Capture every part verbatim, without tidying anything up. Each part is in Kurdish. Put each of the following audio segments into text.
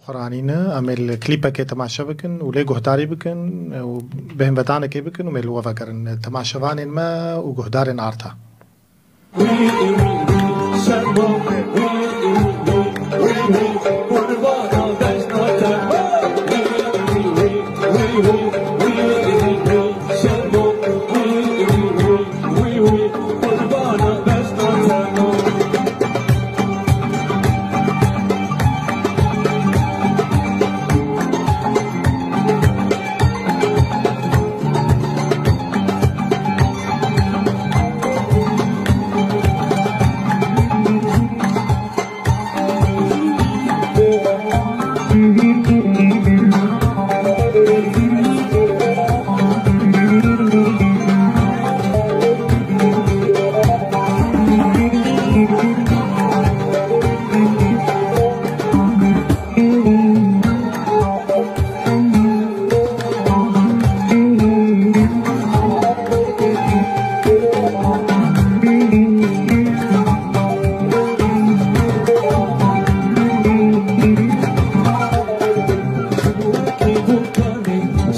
Piranîne, em ê li klîpekê temaşe bikin û lê guhdarî bikin û bêhnvedanekê bikin û em ê li we vegerin. Temaşevanên me û guhdarên Arta.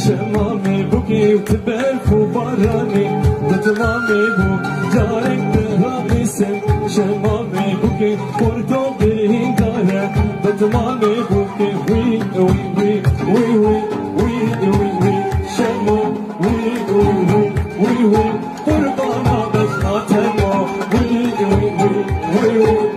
Şema me bûkê û ti berf û baranê, ditima me bû carek te ramîsim. Şema me bûkê xorto birîndare, ditima me bûkê wî, wî, wî, wî, wî, wî, wî, wî, wî, Şema, wî, wî, wî, wî, wî, qurbana bejna te ma, wî, wî, wî, wî, wî.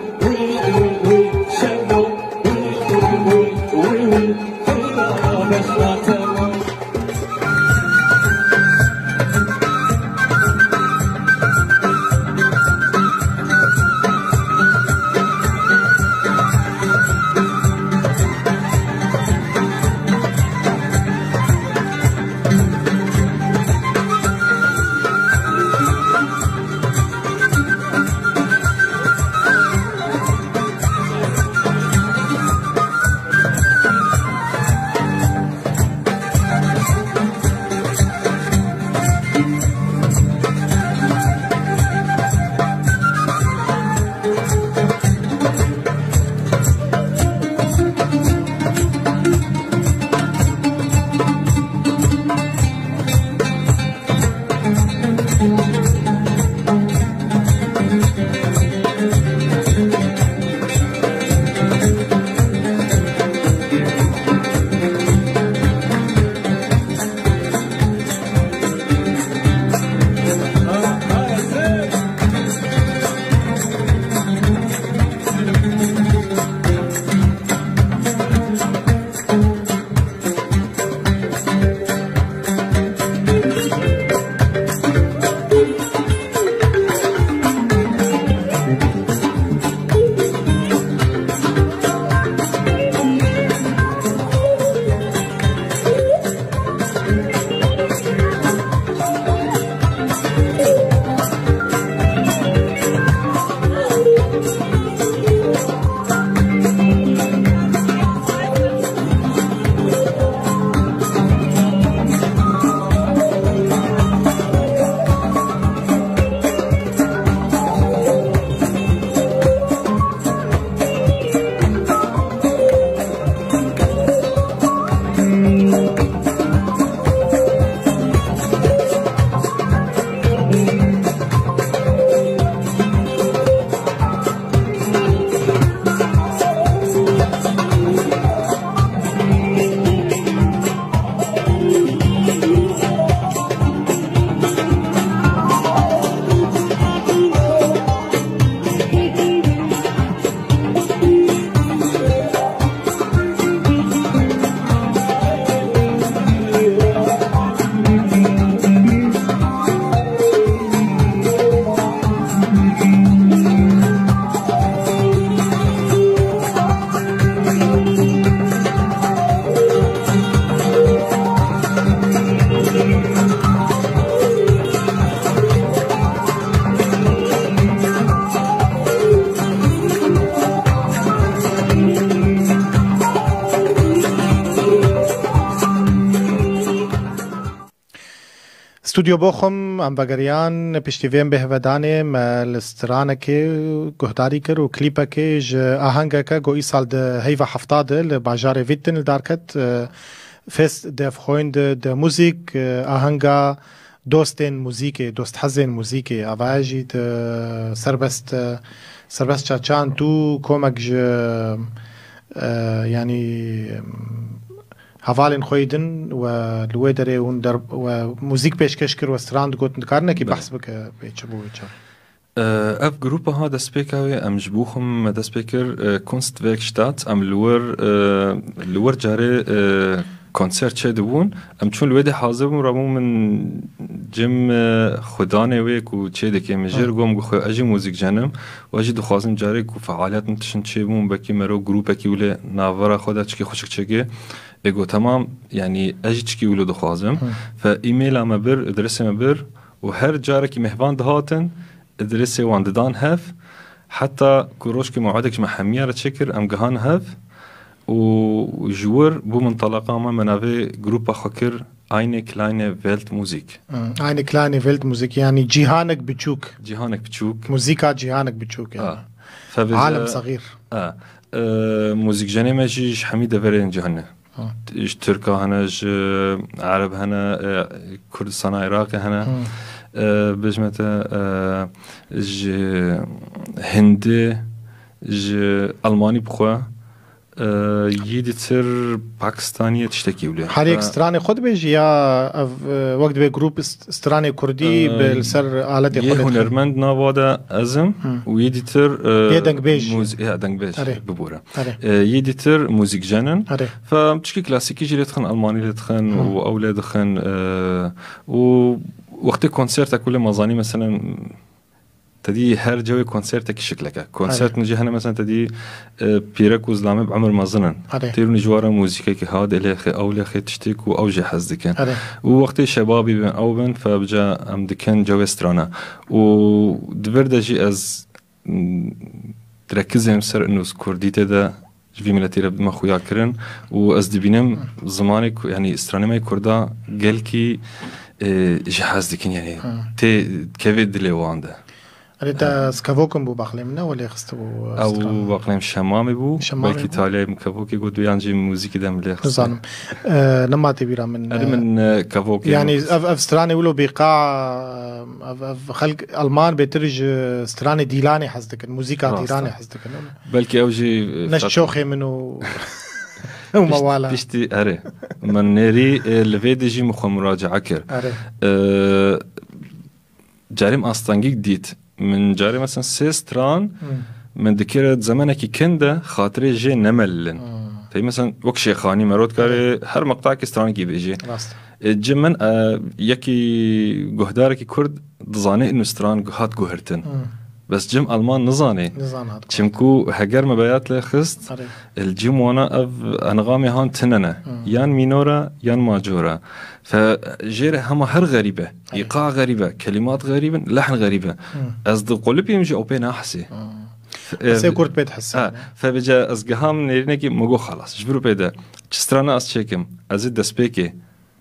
Studio Bochum, em vegeriyan, piştî vê em bêhvedanê me li stranekê guhdarî kir û klîpekê ji ahengeke ku îsal di heyva hefta de li bajarê Witten li dar ket, e, Fest der Freunde der Musik, e, ahenga dostên muzîkê, dosthezên muzîkê, ava jî di serbest, e, serbest çaçan tu komek ji, e, yanî, hevalên xwe yê din we li wê derê hûn der-, we muzîk pêşkêş kir, we stran digot, dikar nekî Belê. behs bike pê çi bû wê çav? Ev grupa ha destpêka wê em ji Bochum me dest pê kir, e, Kunstwerkstatt, em li wir, e, li wir carê, e, konser çêdibûn. Em çûn li wê de hazir bûn, rabûn min cim, e, xwedanê wê ku çêdike min jêr Hı. got, min got, "Xwe ez jî muzîkjen im." Û ez jî dixwazim carê ku fealiyet min tiştin çêbûn, belkî mero grûpekî wile navbera xwe de çikê xweşik çêke. Ê got, "Temam, yanî ez jî çikî wilo dixwazim." Hı. Fe e-maila me bir, adresê me bir û her carekî mêhvan dihatin, adresê wan didan hev. Heta ku rojkê mewedek ji me hemiya re çêkir, em gihan hev û ji wir bû min talaqa me, me navê grûpa xwe kir Eine kleine Weltmusik. Hı, Eine kleine Weltmusik, yanî cîhanek biçûk. Cîhanek biçûk. Muzîka cîhanek biçûk yani. Ha. Fevêze Alem saxîr. Ha. E, muzîkjenê me jî ji hemî deverên cîhan ne. Ha. Ji Tirka hene, ji Ereb hene, e, Kurdistana Iraqê hene. Hı. E, bêjme te, e, ji Hindê, ji Almanî bixwe. E, yî dîtir Pakistaniyê tiştekî wile. Her yek Fe- stranê xwe dibêjî ya ev, e, wek dibê grup st-, stranê kurdî E, bi li ser aletê yê xwe lê dixin? Hunermend nava de ez im Hı. û yê dîtir, e, Yê dengbêj. muz-, ya dengbêj Erê. bibore. Erê. E, yê dîtir muzîkjen in. Erê. Fe çikî klasîkî jî lê dixin, Almanî lê dixin Hı. û ew lê dixin, e, û wextê konsertek wile mazanî meselen Te dî her cewê konsertekî şikleke. Konsert Erê. Min jî hene mesela te dî, e, pîrek û zilamê bi emir mezin in. Erê. Têr û nijwara muzîkekî ha dilêxê, ew lêxê tiştê ku ew jê hez dikin. Erê. Û wextê şebabî bin, ew bin, fe bica em dikin cewê strana. Û di vir de jî ez, m, direkizêm ser ino kurdî tê de ji vî miletî re bime xuya kirin û ez dibînim zimanê ku, yanî stranê me yê kurda gelkî, e, ji hez dikin, yanî Hı. tê kevê dilê wan de. Erê, te Hı. ez kevokim bû bexlê min ne, welê xistibû, e, Ew stran. bexlê min Şemamê bû, Şemamê belkî bû. Taliyayê min kevokê got, yan jî muzîkî de min lê xist. Nizanim. E, nema tê bîra min, Erê e, min, e, kevokê yanî min xist. ev, ev stranê wilo bêqa, ev, ev xelk Alman bêtir ji stranê dîlanê hez dikin, muzîka Rast e. dîlanê hez dikin. Belkî ew jî, e, Ne ji fet- çoxê min û, û Pişt-, mewala. piştî, erê. Min nêrî, e, li vê de jî min xwe muracae kir. Erê. E, carê min astengîk dît. Min carê mesela sê stran, Hmm. min dikire zemenekî kin de xatirê jê nemelilin. Hmm. Pey mesela wek Şêxanî, Merot karê her meqtakî stranekî bêjê. Rast. E, ci min, e, yekî guhdarekî kurd dizane inu stran hat guhirtin. Hmm. Bes cim Alman nizane. Nizan hat. Çimku heger me beyat lê xist, Erê. el cim wana ev engamê han tinene. Hmm. Yan mînora, yan macora. Fe jêre hema her xerîbe. Erê. Îqa xerîbe, kelimat xerîbin, lehn xerîbe. Hmm. Ez di qulipîm jî ew pê nahesê. Hmm. Fe-, Esê e, kurd pê dihesê, ha, ne? Fe bice ez giham nêrînekî min got xelas. Ji vir û pê de çi strana ez çêkim? Ez ê destpêkê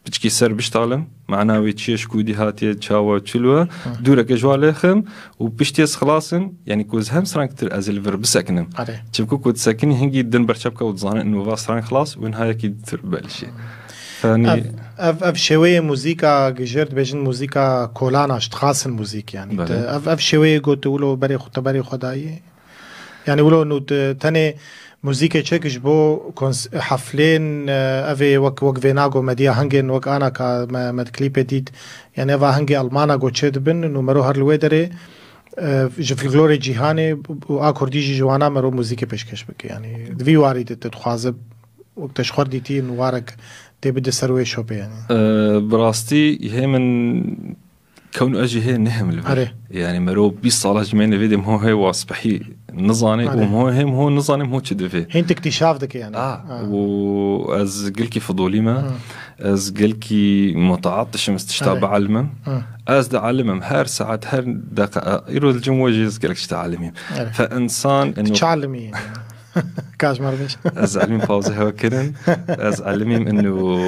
piçkî ser biştalim, mana wê çi ye, ji kûdî hatiye, çawa, çi li we, Hı. dûreke ji wa lêxim û piştî ez xilas im, yanî ku ez hem stranekî tir ez ê li vir bisekinim. Erê. Çimku ku disekinî hingî din berçepke û dizane inu va stran xilas û niha yekî tir belişê. Yanî Ev, ev, ev şêweyê muzîka gijêr dibêjin muzîka kolana, ji dixasin muzîk yanî. Belê. Te ev, ev şêweyê got tu wilo berê xwe, te berê xwe dayî? Yanî wilo nû te-, tenê muzîkê çek ji bo kons-, heflên, e, evê wek, wek vêna go mediya hingên wek ana ka me, me di klîpê dît. Yanî eva hingê Almana go çê dibin, nû mero her li wê derê, e, ji folklorê cîhanê û a kurdî jî ji wana mero muzîkê pêşkêş bike. Yanî di vî warî de tu dixwaze wek te ji xwe dîtî nû warek tê bide ser wê şopê yanî. E, bi rastî hê min Kewn ez jî hê nehim li vir. Erê. Yani mero bîst sala ji me nevê de ho hê waspehî nizane û Erê. ho hê ho nizane ho çi divê. Hên tu îktîşaf dike yani. Ah, Ha. û ez gelkî fidolî me. Hı. Ez gelkî mutaatişim ez tişta Erê. bielmim. Hı. Ez dielmim her saet, her deqa. Îro li cim we jî ez gelek tişta elimîm. Erê. Fe insan Tu inu çi elimî yani? Kaş mar beş. Ez elimîm pawze hewe kirin. Ez elimîm inu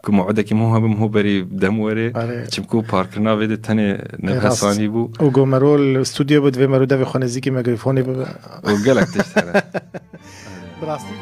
ku mewidekî min hebim ho berî dem were. Are. Çimku parkirina vê de tenê Rast. Newhesanî bû. Û go mero li stûdyo bi divê mero devê xwe nêzîkî mikrofoni bibe. Û gelek tişt hene. Bi rastî